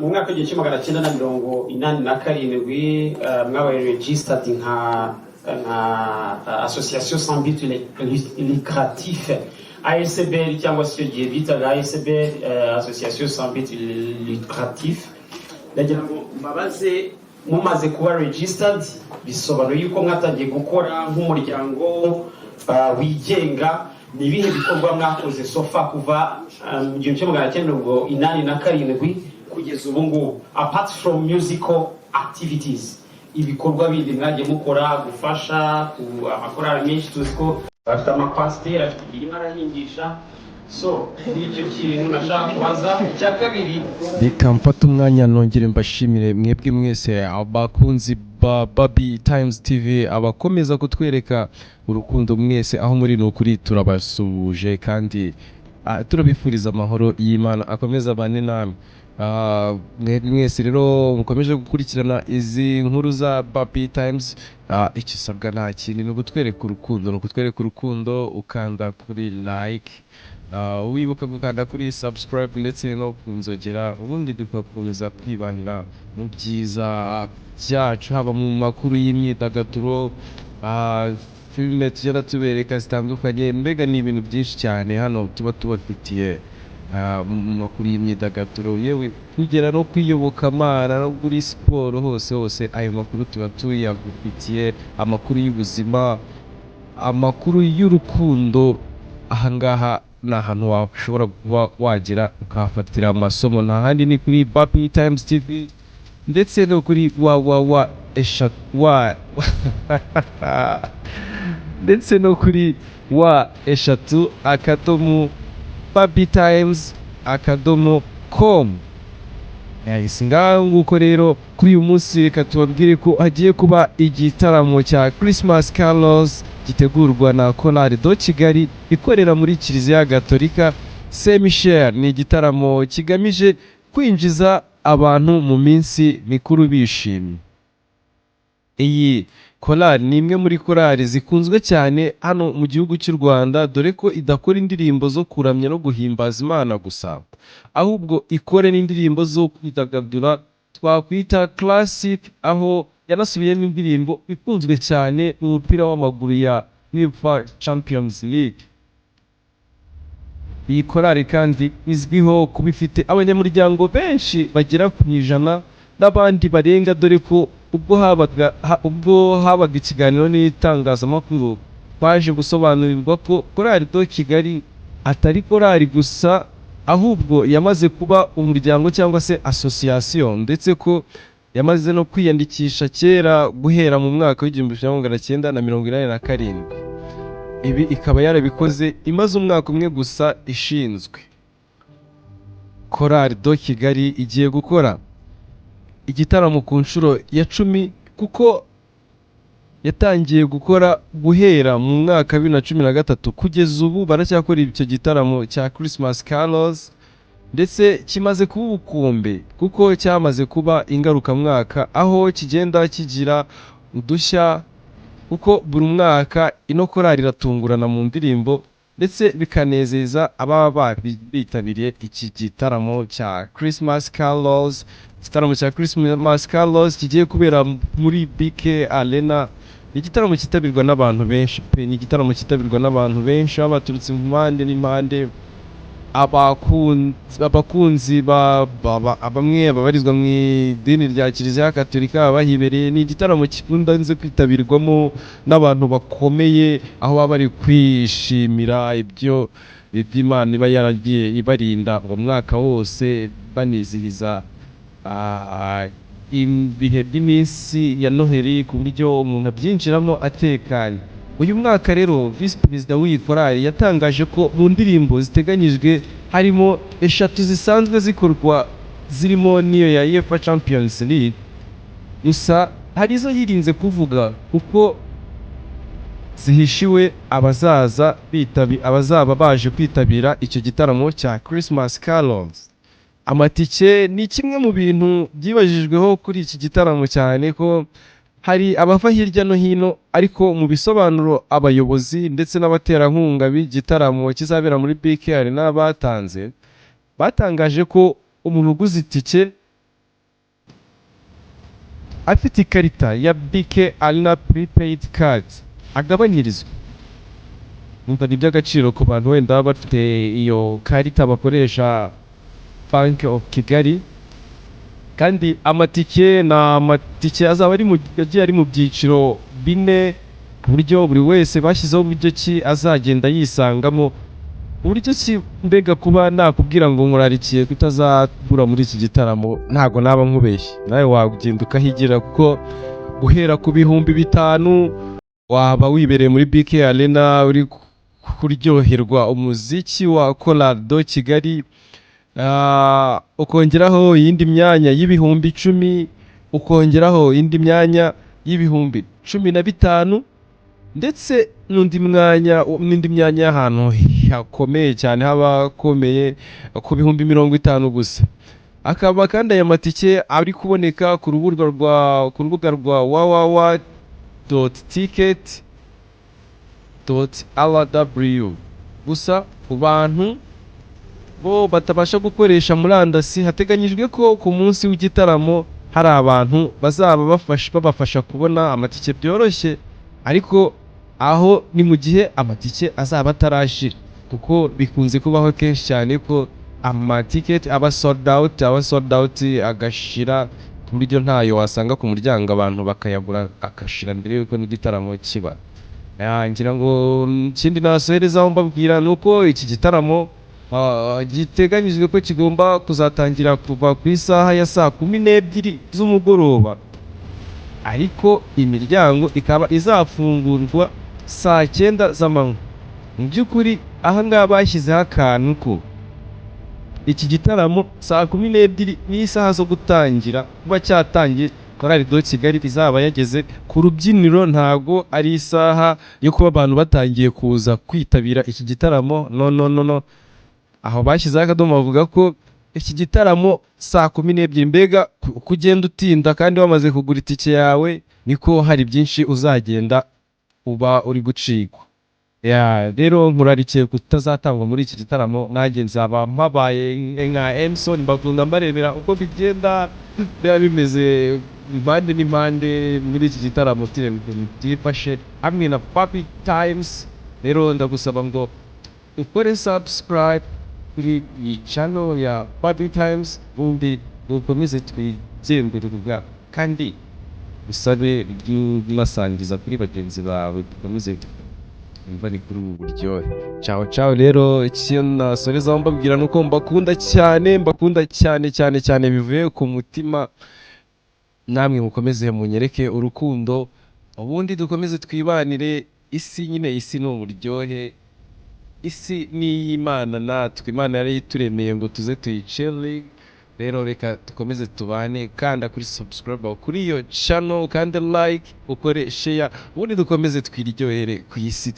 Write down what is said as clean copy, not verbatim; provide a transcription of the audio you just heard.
Mu mwaka w'1987 mwabaye registered nka association sans but lucratif, ASBL, cyangwa se icyo gihe bitaga ASBL, association sans but lucratif. Ndagira ngo mbabaze, mumaze kuba registered, bisobanuye yuko mwatangiye gukora nk'umuryango wigenga. Ni ibihe bikorwa mwakoze so far kuva mu 1987 kugeza ubu ngubu, apart from musical activities? Ibikorwa bindi mwagiye mukora, gufasha ku amakorali menshi tuzi ko bafite amapasiteri, afite imirima arahingisha. So nicyo kintu nashaka kubaza. Icya kabiri, Reka mfate umwanya nongere mbashimire mwebwe mwese abakunzi ba Babi Times TV, abakomeza kutwereka urukundo mwese aho muri. Ni ukuri turabasuhuje kandi turabifuriza amahoro y'Imana akomeza abane namwe. Mwebwe mwese rero mukomeje gukurikirana izi nkuru za Babi Times, icyo usabwa nta kindi, ni ukutwereka urukundo, ni ukutwereka urukundo ukanda kuri like, wibuka gukanda kuri subscribe ndetse no ku nzogera, ubundi tugakomeza kwibanira mu byiza byacu, haba mu makuru y'imyidagaduro, filime tugenda tubereka zitandukanye. Mbega ni ibintu byinshi cyane hano tuba tubafitiye mu makuru y'imyidagaduro, yewe kugera no kwiyobokamana no kuri siporo, hose hose ayo makuru tuba tuyagufitiye, amakuru y'ubuzima, amakuru y'urukundo. Ahangaha ni ahantu washobora kuba wagera ukahafatira amasomo, nta handi ni kuri Babi Times TV ndetse no kuri www eshatu wa ndetse no kuri w3.babitimes.com. Yes, ngaho nguko rero. Kuri uyu munsi reka tubabwire ko hagiye kuba igitaramo cya Christmas Carols gitegurwa na Chorale de Kigali ikorera muri Kiliziya Gatolika Saint Michel. Ni igitaramo kigamije kwinjiza abantu mu minsi mikuru bishimye. Iyi korali ni imwe muri korali zikunzwe cyane hano mu gihugu cy'u Rwanda, dore ko idakora indirimbo zo kuramya no guhimbaza Imana gusa, ahubwo ikore n'indirimbo zo kwidagadura twakwita classic, aho yanasubiyemo indirimbo ikunzwe cyane mu mupira w'amaguru ya UEFA Champions League. Iyi korali kandi izwiho kuba ifite abanyamuryango benshi bagera ku 100 n'abandi barenga, dore ko ubwo habaga ikiganiro n'itangazamakuru twaje gusobanurirwa ko Korali de Kigali atari korali gusa, ahubwo yamaze kuba umuryango cyangwa se association, ndetse ko yamaze no kwiyandikisha kera guhera mu mwaka w'1987. Ibi ikaba yarabikoze imaze umwaka umwe gusa ishinzwe. Korali de Kigali igiye gukora igitaramo ku nshuro ya 10, kuko yatangiye gukora guhera mu mwaka wa 2013, kugeza ubu baracyakora icyo gitaramo cya Christmas Carols, ndetse kimaze kuba ubukombe kuko cyamaze kuba ingarukamwaka, aho kigenda kigira udushya, kuko buri mwaka ino korali iratungurana mu ndirimbo, ndetse bikanezeza ababa bitabiriye iki gitaramo cya Christmas Carols. Igitaramo cya Christmas Carols kigiye kubera muri BK Arena ni igitaramo cyitabirwa n'abantu benshi pe, ni igitaramo cyitabirwa n'abantu benshi baba baturutse impande n'impande, abakunzi bamwe babarizwa mu idini rya Kiliziya Gatolika bahibereye. Ni igitaramo gikunze kwitabirwamo n'abantu bakomeye, aho baba bari kwishimira ibyo iby'Imana iba yaragiye ibarinda uwo mwaka wose, banizihiza ibihe by'iminsi ya Noheli ku buryo umuntu abyinjiramo atekanye. Uyu mwaka rero visi perezida w'iyi korali yatangaje ko mu ndirimbo ziteganyijwe harimo eshatu zisanzwe zikorwa, zirimo n'iyo ya UEFA Champions League. Gusa hari izo yirinze kuvuga kuko zihishiwe abazaba baje kwitabira icyo gitaramo cya Christmas Carols. Amatike ni kimwe mu bintu byibajijweho kuri iki gitaramo, cyane ko hari abava hirya no hino, ariko mu bisobanuro abayobozi ndetse n'abaterankunga b'igitaramo kizabera muri BK Arena batanze, batangaje ko Umuntu uguze itike afite ikarita ya BK Arena prepaid card agabanyirizwa. Umva, ni iby'agaciro ku bantu wenda baba bafite iyo karita bakoresha Bank of Kigali. Kandi amatike ni amatike azaba ari mu agiye ari mu byiciro bine, ku buryo buri wese bashyizeho uburyo ki azagenda yisangamo, uburyo ki mbega kuba nakubwira ngo nkurarikiye kutazabura muri iki gitaramo, ntabwo naba nkubeshye. Nawe wagenda ukahigira, kuko guhera ku 5000 waba wibereye muri BK Arena uri kuryoherwa umuziki wa Chorale de Kigali. Ukongeraho iyindi myanya y'10,000, ukongeraho indi myanya y'15,000, ndetse n'undi mwanya, n'indi myanya y'ahantu hakomeye cyane, haba hakomeye, ku 50,000 gusa. Akaba kandi aya matike ari kuboneka ku rubuga rwa www.ticket.rw. Gusa ku bantu bo batabasha gukoresha murandasi, hateganyijwe ko ku munsi w'igitaramo hari abantu bazaba babafasha kubona amatike byoroshye, ariko aho ni mu gihe amatike azaba atarashira, kuko bikunze kubaho kenshi cyane ko amatiketi aba sold out agashira, ku buryo ntayo wasanga ku muryango, abantu bakayagura agashira mbere y'uko n'igitaramo kiba. Ngira ngo ikindi nasoherezaho mbabwira ni uko iki gitaramo giteganyijwe ko kigomba kuzatangira kuva ku isaha ya saa 12 z'umugoroba, ariko imiryango ikaba izafungurwa saa 9 z'amanywa. Mu by'ukuri aha ngaha bashyizeho akantu ko iki gitaramo saa 12 n'isaha zo gutangira kuba cyatangiye, Chorale de Kigali izaba yageze ku rubyiniro. Ntabwo ari isaha yo kuba abantu batangiye kuza kwitabira iki gitaramo, no, no, no, no. Aho bashyizeho akadomo, bavuga ko iki gitaramo saa 12. Mbega uko ugenda utinda kandi wamaze kugura itike yawe, niko hari byinshi uzagenda uba uri gucikwa. Ya, rero nkurarikiye kutazatangwa muri iki gitaramo. Nanjye nzaba mpabaye nka Emson mbakunda, mbarebera uko bigenda biba bimeze impande n'impande muri iki gitaramo byifashe hamwe na Papi Times. Rero ndagusaba ngo ukore subscribe kuri iyi channel ya Papi Times, ubundi dukomeze twigendere ubwabo, kandi usabe unasangiza kuri bagenzi bawe, dukomeze twumva ni kuri ubu buryohe. Ciao ciao. Rero icyo nasorezaho mbabwira ni uko mbakunda cyane, mbakunda cyane cyane cyane bivuye ku mutima. Namwe mukomeze munyereke urukundo, ubundi dukomeze twibanire. Isi nyine, isi ni uburyohe, isi ni iy'Imana, natwe Imana yari ituremeye ngo tuze tuyicele. Rero reka dukomeze tubane. Kanda kuri subscribe kuri iyo channel, kandi like, ukore share, ubundi dukomeze twiryohere ku isi.